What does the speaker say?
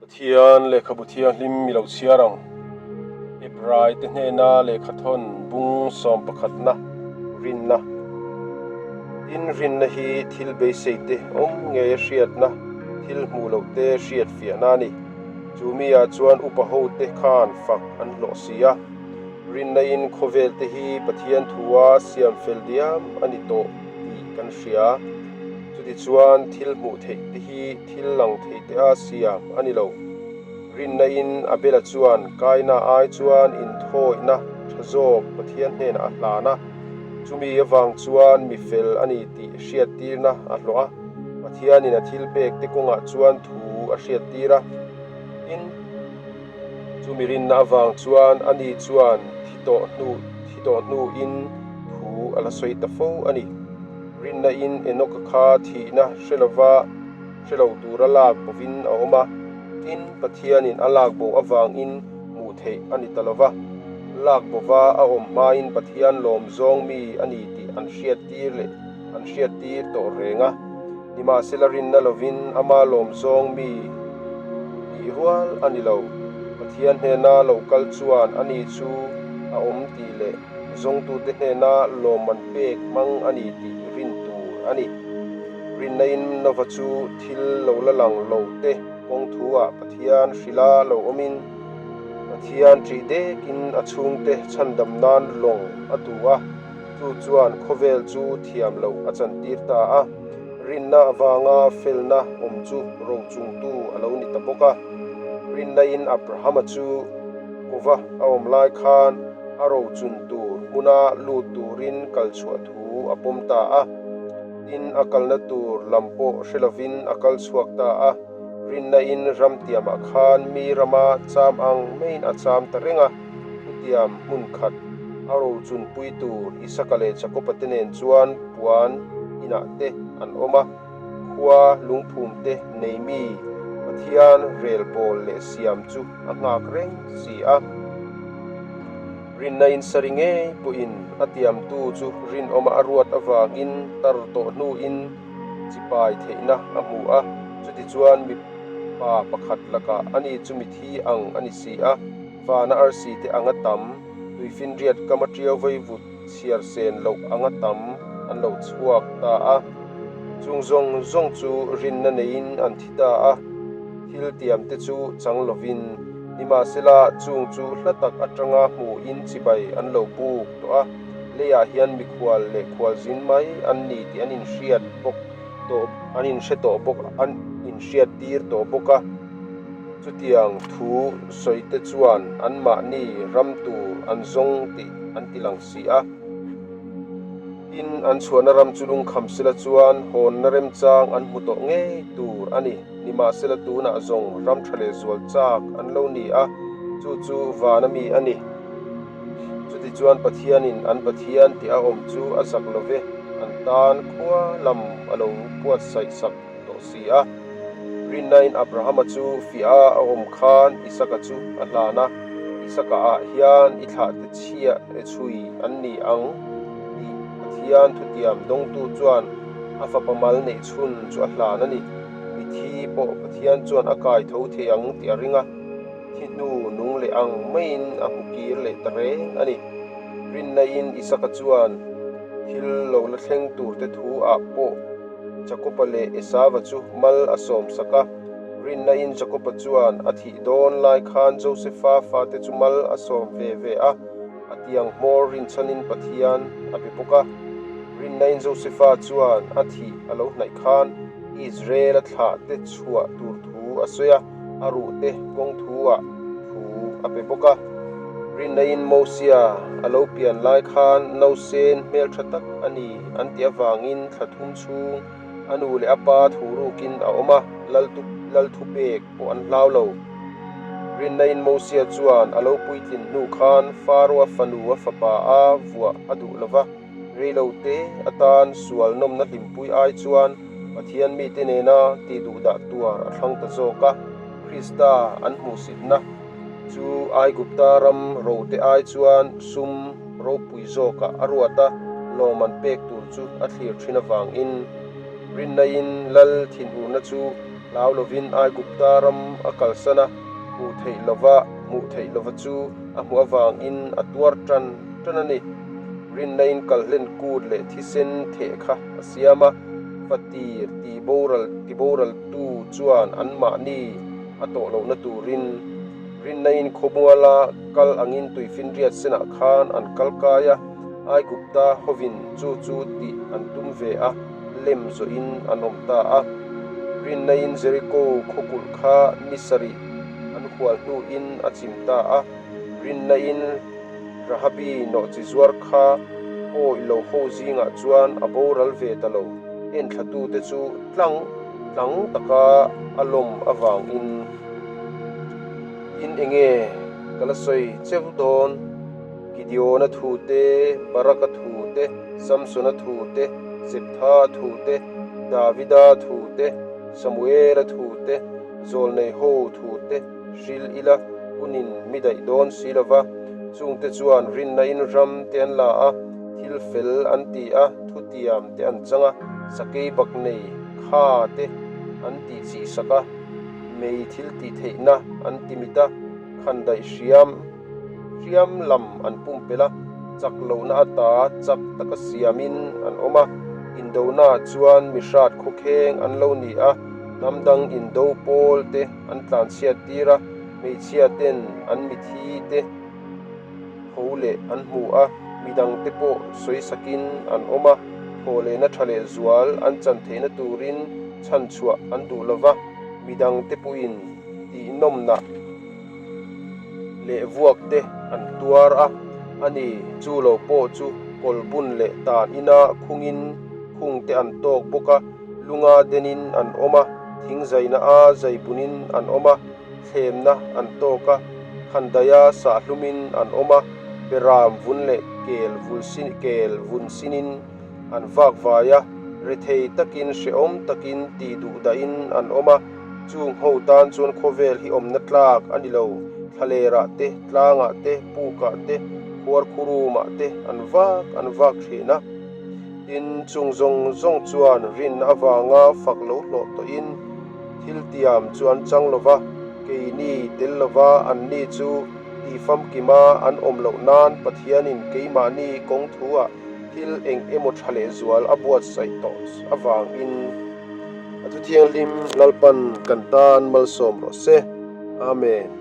Pathian lehkhabu thianghlim i lo chhiar ang. Hebrai te hnena lehkhathawn bung sawm pakhatna rinna. Tin, rinna hi thil beisei te awm ngei a hriatna, thil hmuh loh te hriat fiahna a ni. Chu mi ah chuan upa ho te khan fak an hlawh si a. Rinna in khawvel te hi Pathian thua siam fel diam a ni tawh tih kan hria. Chutichuan thil hmuh theih te hi thil lang thei te a siam a ni lo. Rinna in Abela chuan Kaina ai chuan inthawihna tha zawk Pathian hnenah a hlan a. Chumi avang chuan mi fel a ni tih hriattirna a hlawh a. Pathianin a thil pek te kawngah chuan thu a hriattir a. Tin. Chumi rinna avang chuan ani chuan thi tawh hnu thi tawh hnuin thu a la sawi ta fo a ni. Rinna in Enoka kha thihna hre lova hre lo tura lak bovin a awm a, tin, Pathianin a lak bo avangin hmuh theih a ni ta lova. Lak bova a awm hmain Pathian lawm zawng mi a ni tih an hriattir leh an hriattir tawh reng a. Nimahsela rinna lovin ama lawm zawng mi nih rual a ni lo. Pathian hnena lo kal chuan ani chu a awm tih leh zawngtute hnena lawmman pek hmang a ni tih rin tur a ni. Rinna in Nova chu thil lo la lang lo te kawng thu-ah Pathian hrila lo awmin Pathian ṭih dekin a chhungte chhandam nan lawng a tu a. Chu chuan khawvel chu thiam loh a chantir ta a, rinna avanga felna awm chu rochungtu a lo ni ta bawk a. Rinna-in Abrahama chu kova a awm lai khan a rochun tur hmuna lut turin kal chhuah thu a pawm ta a. Tin, a kalna tur lam pawh hre lovin a kal chhuak ta a. Rinna-in ramtiamah khan mi rama cham ang maiin a cham ta reng a. Thutiam hmun khat a rochunpui tur Isaka leh Jakoba te nen chuan puan inah te an awm a, khua lungphum te nei mi Pathian rel pawl leh siam chu a nghak reng si a. Rinna in sari ngei pawhin a tiamtu chu rinawma a ruat avangin tar tawh hnuin chipai theihna a hmu a, chutichuan mipa pakhat lakah ani chu mithi ang a ni si a. Vana arsi te anga tam, tuifinriat kama ṭiau vaivut chhiar sen loh anga tam an lo chhuak ta a. Chung zawng zawng chu rinna neiin an thi ta a, thil tiam te chu chang lovin, nimahsela chung chu hla tak aṭanga hmuhin chibai an lo buk tawh a, leiah hian mikhual leh khualzin mai an ni tih an inhriat bawk tawh an inhre tawh bawk an inhriat tir tawh bawk a. Chutiang thu sawite chuan anmahni ram tur an zawng tih an ti lang si a. Tin, an chhuahna ram chu lungkham sela chuan hawnna remchang an hmu tawh ngei tur a ni. Nimahsela tunah zawng ram tha leh zual chak an lo ni a, chu chu vana mi a ni. Chutichuan Pathianin an Pathian tih a awm chu a zak lo ve, an tan khua lam a lo buatsaih sak tawh si a. Rinnain Abrahama chu fiah a awm khan Isaka chu a hlan a, Isaka ah hian i thlahte chhia e chhui an ni ang tih Pathian thutiam dawngtu chuan a fapa mal neih chhun chu a hlan a ni. Mithi pawh Pathian chuan a kai tho thei ang tih a ring a. Thi hnu nung leh ang maiin a hmu kir leh ta reng a ni. Rinnain Isaka chuan thil lo la thleng turte thu ah pawh Jakoba leh Esava chu mal a sawm sak a. Rinnain Jakoba chuan a thih dawn lai khan Josefa fate chu mal a sawm ve ve a, a tiang hmawr rinchhanin Pathian a be bawk a. Rinnain Josefa chuan a thih a lo hnaih khan Israel-a thlahte chhuah tur thu a sawi a. a ruh te kawng thu ah thu a pe bawk a. Rinna-in Mosia a lo pian lai khan nausen hmeltha tak a ni an tih avangin thla thum chhung a nu leh a pa thu rukin a awm a, lal thu pek pawh an hlau lo. Rinna-in Mosia chuan a lo puitlin hnu khan Faro-a fanu a fapa a vuah a duh lo va. Reilo te atan sual nawmna hlimpui ai chuan Pathian mite nena tih duhdah tuar a thlang ta zawk a. Krista an hmuhsitna chu Aigupta ram rote ai chuan sum ropui zawkah a ruat a, lawm an pek tur chu a thlir thin avangin rinna-in lal thinurna chu. Hlau lovin Aigupta ram a kalsan a, hmuh theih lova hmuh theih lova chu a hmuh avangin a tuar tan tan a ni. Rinna-in kalhlen kut leh thisen theh kha a siam a, fatir tihboral tiboraltu chuan anmahni a tawh lohna turin Rinna-in khawmuala kal angin tuifinriat senah khan an kal kai a, Aigupta hovin chu chu tih an tum ve a, lem zawhin an awm ta a. Rinna-in Jeriko khawkulh kha ni sarih an hual hnuin a chim ta a. Rinna-in Rahabi nawhchi zuar kha awih lo ho zingah chuan a boral ve ta lo, enthlatute chu tlang tlang taka a lawm avangin. In enge ka la sawi cheu dawn? Gideona thu te, Baraka thu te, Samsona thu te, Jeptha thu te, Davida thu te, Samuela thu te, Zawlnei ho thu te hril ila hunin mi daih dawn si lo va. Chungte chuan rinna in ram te an la a, thil fel an ti a, thutiam te an chang a, sakei bak nei kha te an tihchih sak a. Mei thil tih theihna an ti mit a, khandaih hriam hriam lam an pumpelh a, chak lohna ata chak taka siamin an awm a. Indonaah chuan mi hrat khawkheng an lo ni a, hnam dang indo pawl te an tlanchhiat tir a, hmeichhia ten an mithi te tho leh an hmu a, midang te pawh sawi sakin an awm a, thaw lehna tha leh zual an chan theihna turin chhan chhuah an duh lo va, midang te pawhin tihnawmnah leh vuak te an tuar a, a ni, chu lo pawh chu kawl bun leh tan ina khungin khung te an tawk bawk a, lunga denin an awm a, thingzaina a zaibunin an awm a. thlemna an tawk a, khandaia sahlumin an awm a, beram vun leh kel vul sin kel vun sinin an vak vai a, rethei takin hrehawm takin tih duh dahin an awm a, chung ho tan chuan khawvel hi awmna tlak a ni lo, thlalerah te, tlangah te, pukah te, khuarkhurumah te an vak an vak thin a. Tin, chung zawng zawng chuan rinna avanga fak lo hlawh tawhin, Thil tiam chu an chang lo va, keini tel lova anni chu tihfamkima an awm loh nan Pathianin keimahni kawng thuah thil eng emaw tha lehzual a buatsaih tawh avangin a Thuthianghlim Lalpan kan tan malsawm rawh se. Amen.